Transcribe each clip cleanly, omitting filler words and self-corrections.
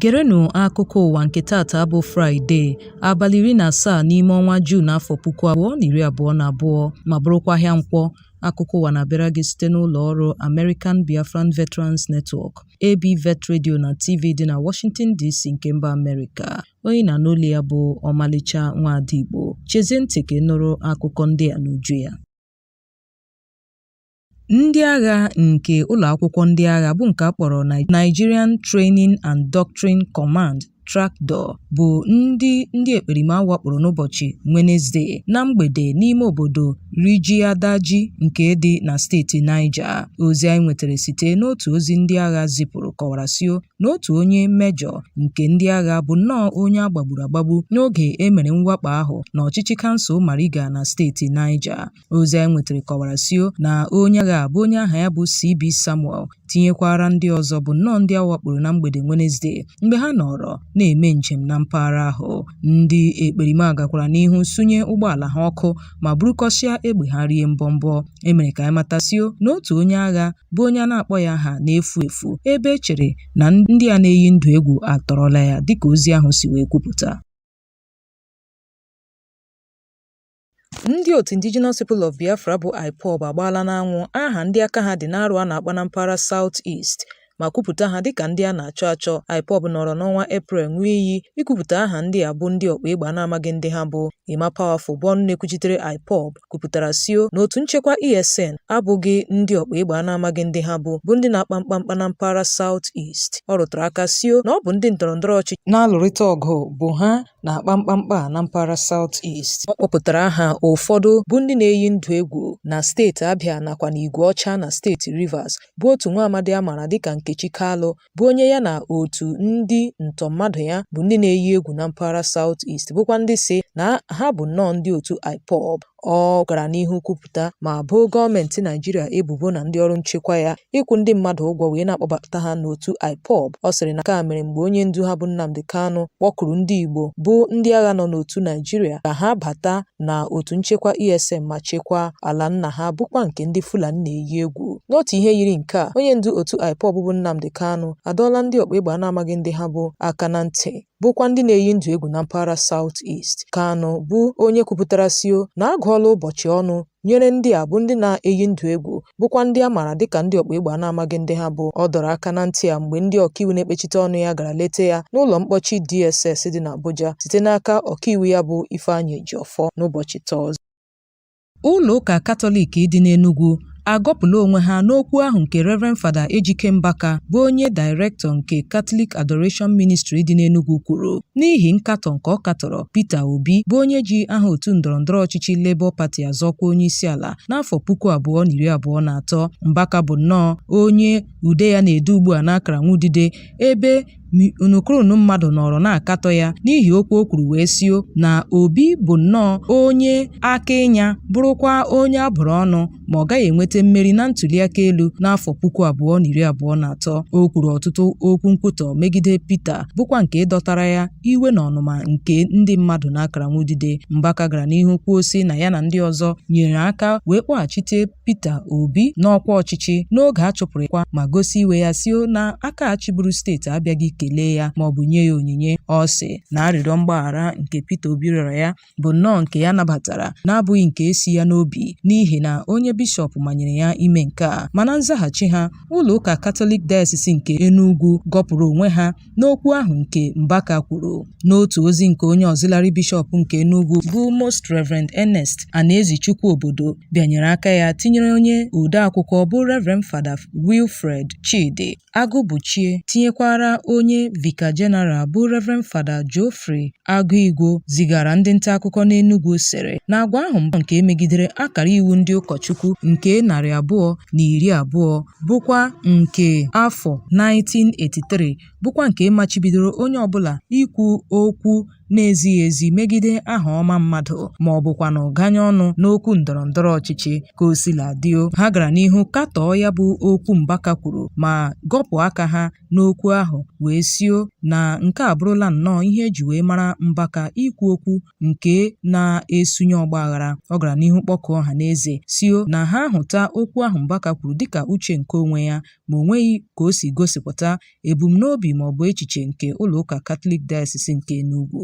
Gerenụ akụkọ ụwa nke taata bụ Fraịde, abalị 17 n'ime ọnwa Juun afọ 2022 ma bụrụkwa ahịa Nkwọ. Akụkọ ụwa na-abịara gị site n'ụlọ ọrụ American Biafran Veterans Network, ABVET Radio na TV dị na Washington DC nke mba Amerịka. Onye na-anụ olu ya bụ Ọmalịcha Nwaada Igbo. Chezie ntị ka ị nụrụ akụkọ ndị a n'uju ya. Ndị agha nke ụlọ akwụkwọ ndị agha bụ nke a kpọrọ Nigerian Training and Doctrine Command TRACDC bụ ndị ndị ekperima wakporo n'ụbọchị Wenesde na mgbede n'ime obodo Rijiyar Daji nke dị na steeti Niger. Ozi anyị nwetara site n'otu ozi ndị agha zipụrụ kọwara sio na otu onye mejọ nke ndị agha bụ nnọọ onye a gbagburu agbagbu n'oge e mere mwakpo ahụ n'ọchịchị kansụl Mariga na steeti Niger. Ozi anyị nwetara kọwara sio na onye agha a bụ onye aha ya bụ CB Samuel tinyekwara ndị ọzọ bụ nnọọ ndị a wakporo na mgbede Wenesde mgbe ha nọrọ na-eme njem na mpaghara ahụ. Ndị ekperima gakwara n'ihu sunye ụgbọala ha ọkụ ma burukọsịa egbe ha rie mbọmbọ. E mere ka anyị mata sio na otu onye agha bụ onye a na-akpọghị aha na-efu efu ebe e chere na ndị a na-eyi ndụ egwu atọrọla ya dịka ozi ahụ si wee kwupụta. Ndị otu Indigenous People of Biafra bụ IPOB agbaala n'anwụ aha ndị aka ha dị n'arụ a na-akpa na mpaghara South East ma kwupụta ha dịka ndị a na-achọ achọ. IPOB nọrọ n'ọnwa Eprel ṅụọ iyi ikwupụta aha ndị a bụ ndị ọkpa egbe a na-amaghị ndị ha bụ. Emma Powerful bụ ọnụ na-ekwuchitere IPOB kwupụtara sio na otu nchekwa ESN abụghị ndị ọkpa egbe a na-amaghị ndị ha bụ bụ ndị na-akpa mkpamkpa na mpaghara South East. Ọ rụtụrụ aka sio na ọ bụ ndị ndọrọndọrọ ọchịchị na-alụrịta ọgụ bụ ha na-akpa mkpamkpa a na mpaghara South East. Ọ kpọpụtara aha ụfọdụ bụ ndị na-eyi ndụ egwu na steeti Abia nakwa n'Igwe Ọcha na steeti Rivers bụ otu nwa amadi a maara dịka Nkechi Kalu bụ onye ya na otu ndị ntọ mmadụ ya bụ ndị na-eyi egwu na mpaghara South East bụkwa ndị sị na ha bụ nnọọ ndị otu IPOB. Ọ gara n'ihu kwupụta ma boo gọọmenti Naịjirịa ebubo na ndị ọrụ nchekwa ya ịkwụ ndị mmadụ ụgwọ wee na-akpọbata ha n'otu IPOB. Ọ sịrị na nke a mere mgbe onye ndu ha bụ Nnamdi Kanu kpọkuru ndị Igbo bụ ndị agha nọ n'otu Naịjirịa ka ha bata na otu nchekwa ESN ma chekwaa ala nna ha bụkwa nke ndị Fulani na-eyi egwu. N'otu ihe yiri nke a, onye ndu otu IPOB bụ Nnamdi Kanu adọọla ndị ọkpa egbe a na-amaghị ndị ha bụ aka na ntị bụkwa ndị na-eyi ndụ egwu na mpaghara South East. Kanu bụ onye kwupụtara sio na a gụọla ụbọchị ọnụ nyere ndị a bụ ndị na-eyi ndụ egwu bụkwa ndị a maara dịka ndị ọkpa egbe a na-amaghị ndị ha bụ. Ọ dọrọ aka na ntị a mgbe ndị ọkaiwu na-ekpechite ọnụ ya gara leta ya n'ụlọ mkpọchi DSS dị n'Abuja site n'aka ọkaiwu ya bụ Ifeanyi Ejiofor n'ụbọchị Tọzdee. Ụlọ ụka Katọlik dị n'Enugwu agọpụla onwe ha n'okwu ahụ nke Reverend Fada Ejike Mbaka bụ onye Daịrektọ nke Catholic Adoration Ministry dị n'Enugwu kwuru n'ihi nkatọ nke ọ katọrọ Peter Obi bụ onye ji aha otu ndọrọndọrọ ọchịchị Labour Party azọ ọkwa onyeisiala n'afọ 2023. Mbaka bụ nnọọ onye ude ya na-ede ugbu a n'akara nwudide ebe unukurunu mmadụ nọrọ na-akatọ ya n'ihi okwu o kwuru wee sio na Obi bụ nnọọ onye aka ịnya bụrụkwa onye a bụrụ ọnụ ma ọ gaghị enweta mmeri na ntụliaka elu n'afọ 2023. O kwuru ọtụtụ okwu nkwutọ megide Peter bụkwa nke dọtara ya iwe na ọnụma nke ndị mmadụ n'akara nwudide. Mbaka gara n'ihu kwuo sị na ya na ndị ọzọ nyere aka wee kpọghachite Peter Obi n'ọkwa ọchịchị n'oge a chụpụrụ ya ma gosi iwe ya sio na aka chịburu steeti abịaghị kelee ya maọbụ nye ya onyinye. Ọ sị na arịrịọ mgbaghara nke Peter Obi rịọrọ ya bụ nnọọ nke ya nabatara na-abụghị nke si ya n'obi n'ihi na onye bishọp manyere ya ime nke a. Ma na nzaghachi ha, ụlọ ụka Katọlik Dayọsis nke Enugwu gọpụrụ onwe ha n'okwu ahụ nke Mbaka kwuru. N'otu ozi nke onye ọzịlarị bishọp nke Enugwu bụ Most Reverend Ernest Anaezichukwu Obodo bịanyere aka ya tinyere onye odeakwụkwọ bụ Reverend Fada Wilfred Chidi Agụbuchie tinyekwara onye Vicar General bụ Reverend Fada Geoffrey Agụigwo zigara ndị nta akụkọ n'Enugwu sịrị na agwa ahụ nke megidere akara iwu ndị ụkọchukwu nke 220 bụkwa nke afọ 1983 bụkwa nke machibidoro onye ọbụla ikwu okwu na-ezighị ezi megide aha ọma mmadụ ma ọ bụkwanụ ganye ọnụ n'okwu ndọrọ ndọrọ ọchịchị. Ka o sila dị, ha gara n'ihu katọọ ya bụ okwu Mbaka kwuru ma gọpụ aka ha n'okwu ahụ wee sio na nke a abụrụla nnọọ ihe e ji wee mara Mbaka ikwu okwu nke na-esunye ọgbaghara. Ọ gara n'ihu kpọkuo ọha na eze sio na ha hụta okwu ahụ Mbaka kwuru dịka uche nke onwe ya ma o nweghị ka o si gosipụta ebumnobi maọbụ echiche nke ụlọụka Katọlik Diocese nke Enugu.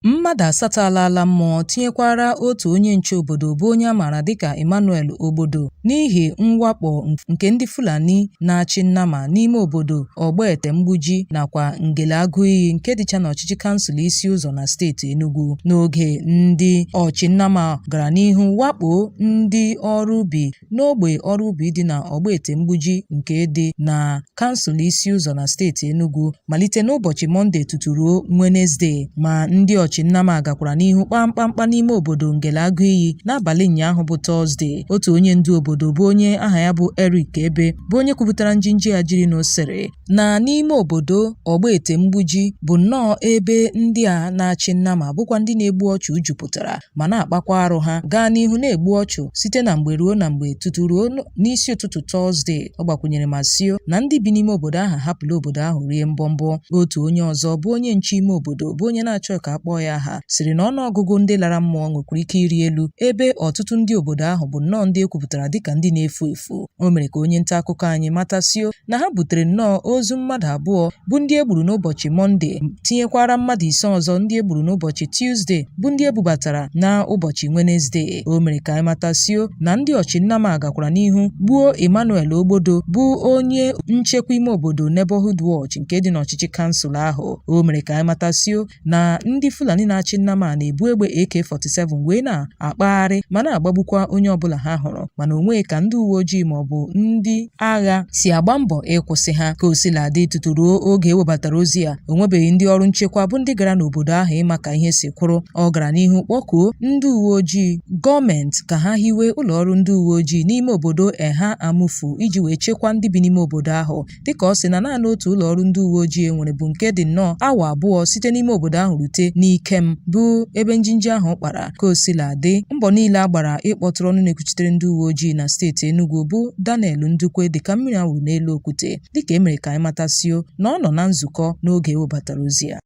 Mmadụ asatọ alaala mmụọ tinyekwara otu onye nche obodo bụ onye a maara dịka Emmanuel Ogbodo n'ihi mwakpo nke ndị Fulani na-achị nnama n'ime obodo Ogbete Mgbuji nakwa Ngele Agụiyi nke dịcha n'ọchịchị kansụl Isi Ụzọ na steeti Enugu n'oge ndị ọchịnnama gara n'ihu wakpo ndị ọrụ ubi n'ogbe ọrụ ubi dị na Ogbete Mgbuji nke dị na kansụl Isi Ụzọ na steeti Enugu malite n'ụbọchị Mọnde tutu ruo Wenezdee. Ma ndị ọchịnnama gakwara n'ihu kpaa mkpamkpa n'ime obodo Ngele Agụiyi n'abalị ụnyaahụ bụ Tọzdee. Otu onye ndu obodo bụ onye aha ya bụ Eric Ebe bụ onye kwupụtara njinji a jiri n'osere na n'ime obodo Ogbete Mgbuji bụ nnọọ ebe ndị a na-achị nnama bụkwa ndị na-egbu ọchụ jupụtara ma na-akpakwa arụ ha gaa n'ihu na-egbu ọchụ site na mgbe ruo na mgbe tutu ruo n'isi ụtụtụ Tọzdee. Ọ gbakwụnyere ma sio na ndị bi n'ime obodo ahụ ahapụla obodo ahụ rie mbọmbọ. Otu onye ọzọ bụ onye nche ime obodo bụ onye na-achọghị ka a kpọọ ya aha sịrị na ọnụọgụgụ ndị lara mmụọ nwekwara ike ịrị elu ebe ọtụtụ ndị obodo ahụ bụ nnọọ ndị e kwupụtara dịka ndị na-efu efu. O mere ka onye nta akụkọ anyị matasio na ha butere nnọọ ozu mmadụ abụọ bụ ndị e gburu n'ụbọchị Mọnde tinyekwara mmadụ ise ọzọ ndị e gburu n'ụbọchị Tuzdee bụ ndị e bubatara na ụbọchị Wenezdee. O mere ka anyị matasio na ndị ọchịnnama gakwara n'ihu gbuo Emmanuel Ogbodo bụ onye nchekwa ime obodo Neighborhood Watch nke dị n'ọchịchị kansụl ahụ. O mere ka anyị matasio na ndị Fulani na-achị nnama na-ebu egbe AK-47 wee na-akpagharị ma na-agbagbukwa onye ọbụla ha hụrụ mana o nweghị ka ndị uwe ojii ma ọ bụ ndị agha si agba mbọ ịkwụsị ha. Ka o sila dị, tutu ruo oge e webatara ozi a, o nwebeghị ndị ọrụ nchekwa bụ ndị gara n'obodo ahụ ịma ka ihe si kwụrụ. Ọ gara n'ihu kpọkuo ndị uwe ojii gọọmenti ka ha hiwe ụlọ ọrụ ndị uwe ojii n'ime obodo Eha Amufu iji wee chekwaa ndị bi n'ime obodo ahụ dịka ọ sị na naanị otu ụlọ ọrụ ndị uwe ojii e nwere bụ nke dị nnọọ awa abụọ site n'ime obodo ahụ rute n'Ikem bụ ebe njinji ahụ kpara. Ka o sila dị, mbọ niile a gbara ịkpọtụrụ ọnụ na-ekwuchitere ndị uwe ojii na steeti Enugu bụ Daniel Ndukwe dịka mmiri a wụrụ n'elu okwute dịka e mere ka anyị matasio na ọ nọ na nzukọ n'oge e webatara ozi a.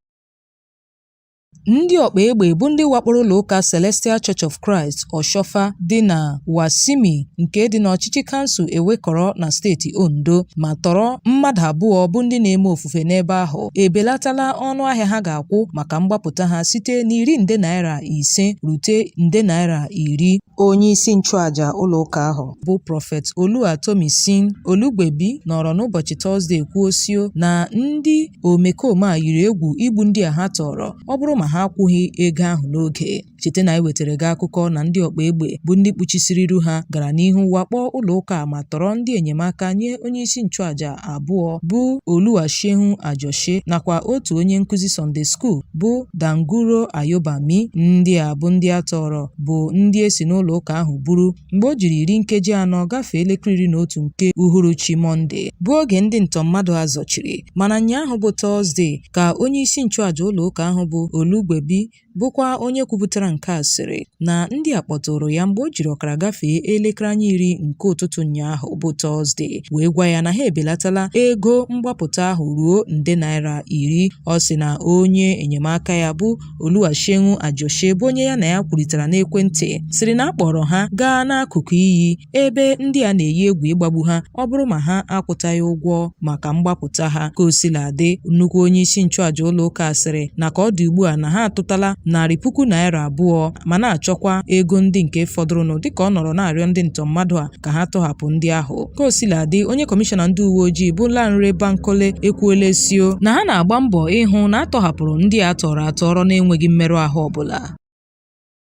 Ndị ọkpa egbe bụ ndị wakporo ụlọ ụka Celestial Church of Christ Oshofa dị na Wasimi nke dị n'ọchịchị kansụl Ewekoro na steeti Ondo ma tọrọ mmadụ abụọ bụ ndị na-eme ofufe n'ebe ahụ ebelatala ọnụ ahịa ha ga-akwụ maka mgbapụta ha site n'iri nde naira ise rute nde naira iri. Onye isi nchụaja ụlọ ụka ahụ bụ Prọfet Oluwatomisin Olugbebi nọrọ n'ụbọchị Tọzdee kwuo sio na ndị omekome a yiri egwu igbu ndị a ha tọọrọ ọ bụrụ ma ha akwụghị ego ahụ n'oge. Cheta na anyị wetara gị akụkọ na ndị ọkpa egbe bụ ndị kpuchisiri iru ha gara n'ihu wakpo ụlọ ụka ma tọrọ ndị enyemaka nye onyeisi nchụaja abụọ bụ Oluwaseun Ajose nakwa otu onye nkụzi Sunday School bụ Danguro Ayobami. Ndị a bụ ndị a tọọrọ bụ ndị e si n'ụlọ ụka ahụ buru mgbe o jiri iri nkeji anọ gafee elekere iri na otu nke uhuruchi Mọnde, bụ oge ndị ntọ mmadụ a zọchiri. Mana ụnyaahụ bụ Tọzdee ka onye isi nchụaja ụlọ ụka ahụ bụ Olugbebi bụkwa onye kwupụtara nke a sịrị na ndị a kpọtụrụ ya mgbe o jiri ọkara gafee elekere anya iri nke ụtụtụ ụnyaahụ bụ Tọzdee wee gwa ya na ha ebelatala ego mgbapụta ahụ ruo nde naira iri. Ọ sị na onye enyemaka ya bụ Oluwaseun Ajose bụ onye ya na ya kwurịtara n'ekwentị sịrị na a kpọrọ ha gaa n'akụkụ iyi ebe ndị a na-eyi egwu ịgbagbu ha ọ bụrụ ma ha akwụtaghị ụgwọ maka mgbapụta ha. Ka o sila dị, nnukwu onye isi nchụaja ụlọ ụka sịrị na ka ọ dị ugbu a na ha atụtala narị puku naira abụọ ma na-achọkwa ego ndị nke fọdụrụnụ dịka ọ nọrọ na-arịọ ndị ntọ mmadụ a ka ha tọhapụ ndị ahụ. Ka o sila dị, onye kọmishọna ndị uwe ojii bụ Lanre Bankole ekwuola sio na ha na-agba mbọ ịhụ na a tọhapụrụ ndị a tọrọ atọrọ na-enweghị mmerụ ahụ ọbụla.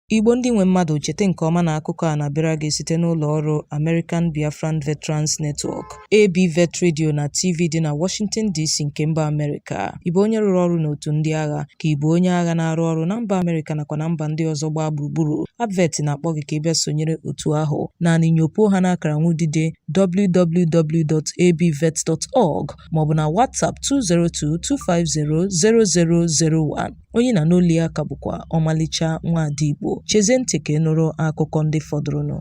Igbo ndị nwe mmadụ cheta nke ọma na akụkọ a na-abịara gị site n'ụlọ ọrụ American Biafran Veterans Network, ABVET Radio na TV dị na Washington DC nke mba Amerịka. Ị bụ onye rụrụ ọrụ n'otu ndị agha ka ị bụ onye agha na-arụ ọrụ na mba Amerịka nakwa na mba ndị ọzọ gbaa gburugburu, ABVET na-akpọ gị ka ị bịa sonyere otu ahụ. Naanị nyopuo ha n'akara nwudide www.abvet.org maọbụ na WhatsApp 202-250-0001. Onye ị na-anụ olu ya ka bụkwa ọmalịcha nwaada Igbo. Chezie ntị ka ị nụrụ akụkọ ndị fọdụrụnụ.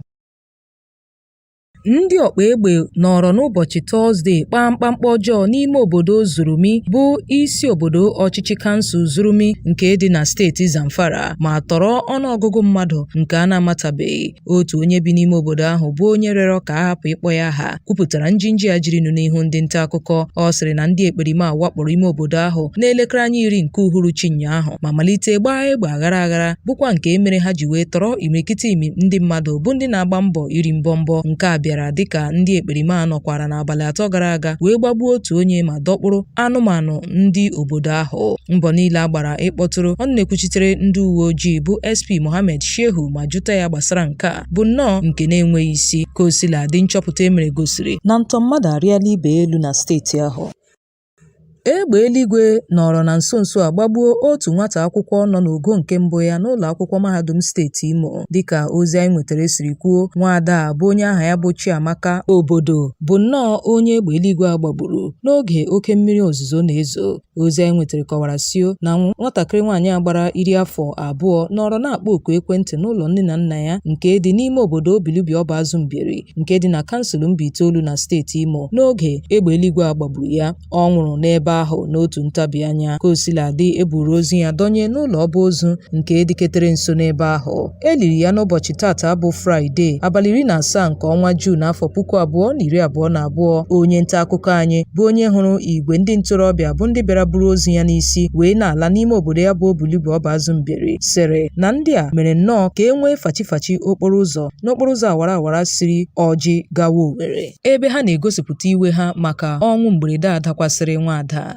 Ndị ọkpa egbe nọrọ n'ụbọchị Tọzdee kpaa mkpamkpa ọjọọ n'ime obodo Zurmi bụ isi obodo ọchịchị kansụl Zurmi nke dị na steeti Zamfara ma tọrọ ọnụọgụgụ mmadụ nke a na-amatabeghị. Otu onye bi n'ime obodo ahụ bụ onye rịọrọ ka a hapụ ịkpọ ya aha kwupụtara njinji a jirinụ n'ihu ndị nta akụkọ. Ọ sịrị na ndị ekperima a wakporo ime obodo ahụ n'elekere anya 10 nke uhuruchi ụnyaahụ ma malite gbaa egbe aghara aghara bụkwa nke mere ha ji wee tọrọ imirikiti imi ndị mmadụ bụ ndị na-agba mbọ iri mbọmbọ. Nke a bịara dịka ndị ekperima a nọkwara n'abalị 3 gara aga wee gbagbuo otu onye ma dọkpụrụ anụmanụ ndị obodo ahụ. Mbọ niile a gbara ịkpọtụrụ ọnụ na-ekwuchitere ndị uwe ojii bụ SP Mohammed Shehu ma jụta ya gbasara nke a bụ nnọọ nke na-enweghị isi. Ka o sila dị, nchọpụta e mere gosiri na ntọ mmadụ arịala ibe elu na steeti ahụ. Egbe eluigwe nọrọ na nso nso a gbagbuo otu nwata akwụkwọ nọ n'ogo nke mbụ ya n'ụlọ akwụkwọ mahadum steeti Imo. Dịka ozi anyị nwetara siri kwuo, nwaada a bụ onye aha ya bụ Chiamaka Obodo bụ nnọọ onye egbe eluigwe a gbagburu n'oge oke mmiri ozuzo na-ezo. Ozi anyị nwetara kọwara sio na nwatakịrị nwaanyị a gbara iri afọ 2 nọrọ na-akpọ oku ekwentị n'ụlọ nne na nna ya nke dị n'ime obodo Obilubi Ọbazụ Mbieri nke dị na kansụl Mbaitolu na steeti Imo n'oge egbe eluigwe a gbagburu ya. Ọ nwụrụ n'ebe ahụ n'otu ntabi anya. Ka o sila dị, e buru ozu ya dọnye n'ụlọ ọba ozu nke dịketere nso n'ebe ahụ. E liri ya n'ụbọchị tata bụ Fraịde, abalị 17 nke ọnwa Juun afọ 2022. Onye nta akụkọ anyị bụ onye hụrụ igwe ndị ntorobịa bụ ndị bịara buru ozu ya n'isi wee na-ala n'ime obodo ya bụ Obilubi Ọbazụ Mbieri sịrị na ndị a mere nnọọ ka e nwee fachifachi okporo ụzọ n'okporo ụzọ awara awara siri Ọjị gawa Owerri, ebe ha na-egosipụta iwe ha maka ọnwụ mgberede a dakwasịrị nwaada a.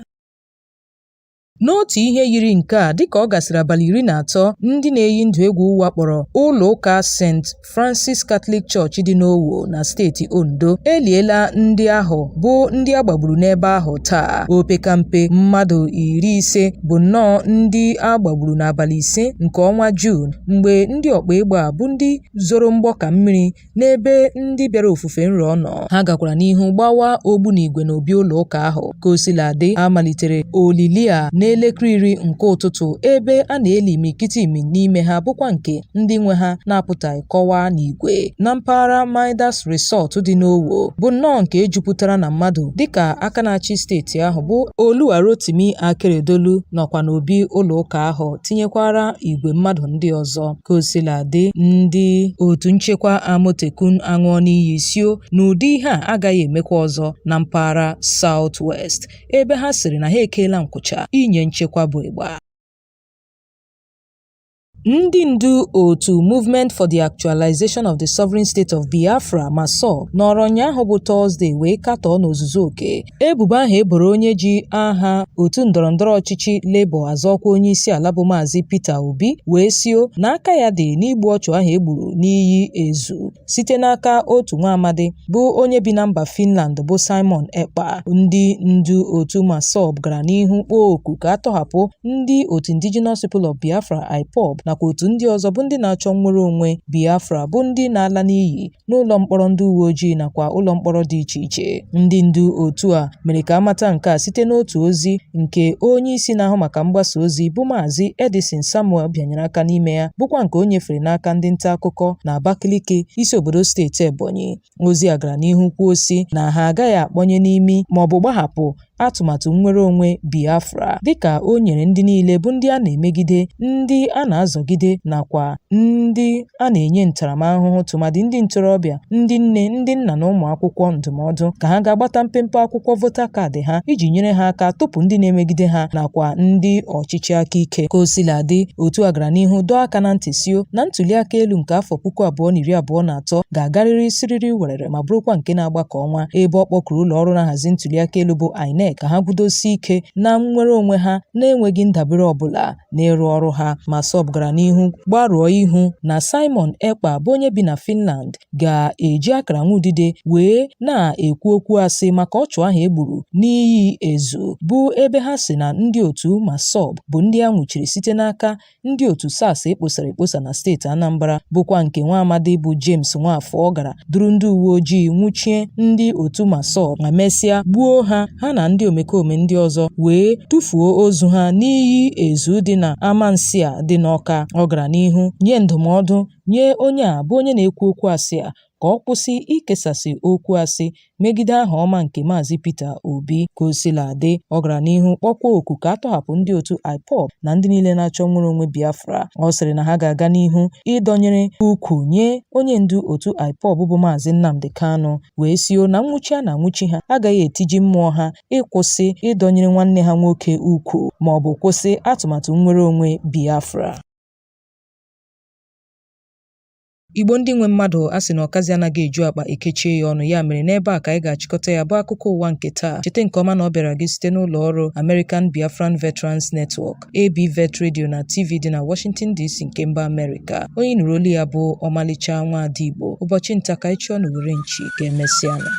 N'otu ihe yiri nke a, dịka ọ gasịrị abalị 13 ndị na-eyi ndụ egwu wakporo ụlọ ụka St. Francis Catholic Church dị n'Owo na steeti Ondo, e liela ndị ahụ bụ ndị a gbagburu n'ebe ahụ taa. Opekampe mmadụ 50 bụ nnọọ ndị a gbagburu n'abalị 5 nke ọnwa Juun mgbe ndị ọkpa egbe a bụ ndị zoro mgbọ ka mmiri n'ebe ndị bịara ofufe nrọ nọ. Ha gakwara n'ihu gbawa ogbunigwe n'obi ụlọ ụka ahụ. Ka o sila dị, a malitere olili a n'elekere 10 nke ụtụtụ ebe a na-eli imirikiti imi n'ime ha bụkwa nke ndị nwe ha na-apụtaghị kọwaa n'igwe. Na mpaghara Midas Resort dị n'Owo bụ nnọọ nke jupụtara na mmadụ dịka aka na-achị steeti ahụ bụ Oluwarotimi Akeredolu nọkwa n'obi ụlọ ụka ahụ tinyekwara igwe mmadụ ndị ọzọ. Ka o sila dị, ndị otu nchekwa Amotekun aṅụọ n'iyi sio na ụdị ihe a agaghị emekwa ọzọ na mpaghara South West, ebe ha sịrị na ha ekeela nkwụcha inye nchekwa bụ ịgba. Ndị ndu otu Movement for the Actualization of the Sovereign State of Biafra, MASSOB, nọrọ ụnyaahụ bụ Tọzdee wee katọọ n'ozuzu oke ebubo ahụ e boro onye ji aha otu ndọrọndọrọ ọchịchị Labour azọ ọkwa onyeisiala bụ Maazị Peter Obi wee sio na aka ya dị n'igbu ọchụ ahụ e gburu n'iyi Ezu site n'aka otu nwa amadi bụ onye bi na mba Finland bụ Simon Ekpa. Ndị ndu otu MASSOB gara n'ihu kpọọ oku ka a tọhapụ ndị otu Indigenous People of Biafra IPOB nakwa otu ndị ọzọ bụ ndị na-achọ nnwere onwe Biafra bụ ndị na-ala n'iyi n'ụlọ mkpọrọ ndị uwe ojii nakwa ụlọ mkpọrọ dị iche iche. Ndị ndu otu a mere ka a mata nke a site n'otu ozi nke onye isi na-ahụ maka mgbasa ozi bụ Maazị Edison Samuel bịanyere aka n'ime ya bụkwa nke o nyefere n'aka ndị nta akụkọ na Abakaliki, isi obodo steeti Ebonyi. Ozi a gara n'ihu kwuo sị na ha agaghị akpọnye n'imi maọbụ gbahapụ atụmatụ nnwere onwe Biafra dịka o nyere ndị niile bụ ndị a na-emegide, ndị a na-azọgide nakwa ndị a na-enye ntaramahụhụ tụmadị ndị ntorobịa, ndị nne, ndị nna na ụmụ akwụkwọ ndụmọdụ ka ha gaa gbata mpempe akwụkwọ vota kaadị ha iji nyere ha aka tụpụ ndị na-emegide ha nakwa ndị ọchịchị aka ike. Ka o sila dị, otu a gara n'ihu dọọ aka na ntị sio na ntuliaka elu nke afọ 2023 ga-agarịrị siriri werere ma bụrụkwa nke na-agba ka ọnwa, ebe ọ kpọkuru ụlọ ọrụ na-ahazi ntuliaka elu bụ INEC ka ha kwudosie ike na nnwere onwe ha na-enweghị ndabere ọbụla n'ịrụ ọrụ ha. MASSOB gara n'ihu gbarụọ ihu na Simon Ekpa bụ onye bi na Finland ga-eji akara nwudide wee na-ekwu okwu asị maka ọchụ ahụ e gburu n'iyi Ezu bụ ebe ha sị na ndị otu MASSOB bụ ndị a nwụchiri site n'aka ndị otu SARS e kposara ekposa na steeti Anambra bụkwa nke nwa amadi bụ James Nwafor gara duru ndị uwe ojii nwụchie ndị otu MASSOB ma mesịa gbuo ha, ha na ndị omekome ndị ọzọ wee tụfuo ozu ha n'iyi Ezu dị na Amansia dị n'Awka. Ọ gara n'ihu nye ndụmọdụ nye onye a bụ onye na-ekwu okwu asị a ka ọ kwụsị ikesasị okwu asị megide aha ọma nke Maazị Peter Obi. Ka o sila dị, ọ gara n'ihu kpọkwa oku ka a tọhapụ ndị otu IPOB na ndị niile na-achọ nnwereonwe Biafra. Ọ sịrị na ha ga-aga n'ihu ịdọnyere ukwu nye onye ndu otu IPOB bụ Maazị Nnamdi Kanu wee sio na nnwụchi a na-anwụchi ha agaghị etiji mmụọ ha ịkwụsị ịdọnyere nwanne ha nwoke ukwu ma ọ bụ kwụsị atụmatụ nnwereonwe Biafra. Igbo ndị nwe mmadụ, a sị na ọkazi anaghị eju akpa ekechie ya ọnụ. Ya mere n'ebe a ka anyị ga-achịkọta ya bụ akụkọ ụwa nke taa. Cheta nke ọma na ọ bịara gị site n'ụlọ ọrụ American Biafran Veterans Network, ABVET Radio na TV dị na Washington DC nke mba Amerịka. Onye nụrụ olu ya bụ Ọmalịcha Nwaada Igbo. Ụbọchị nta ka anyị chụọ n'owere nchi. Ka emesịanụ.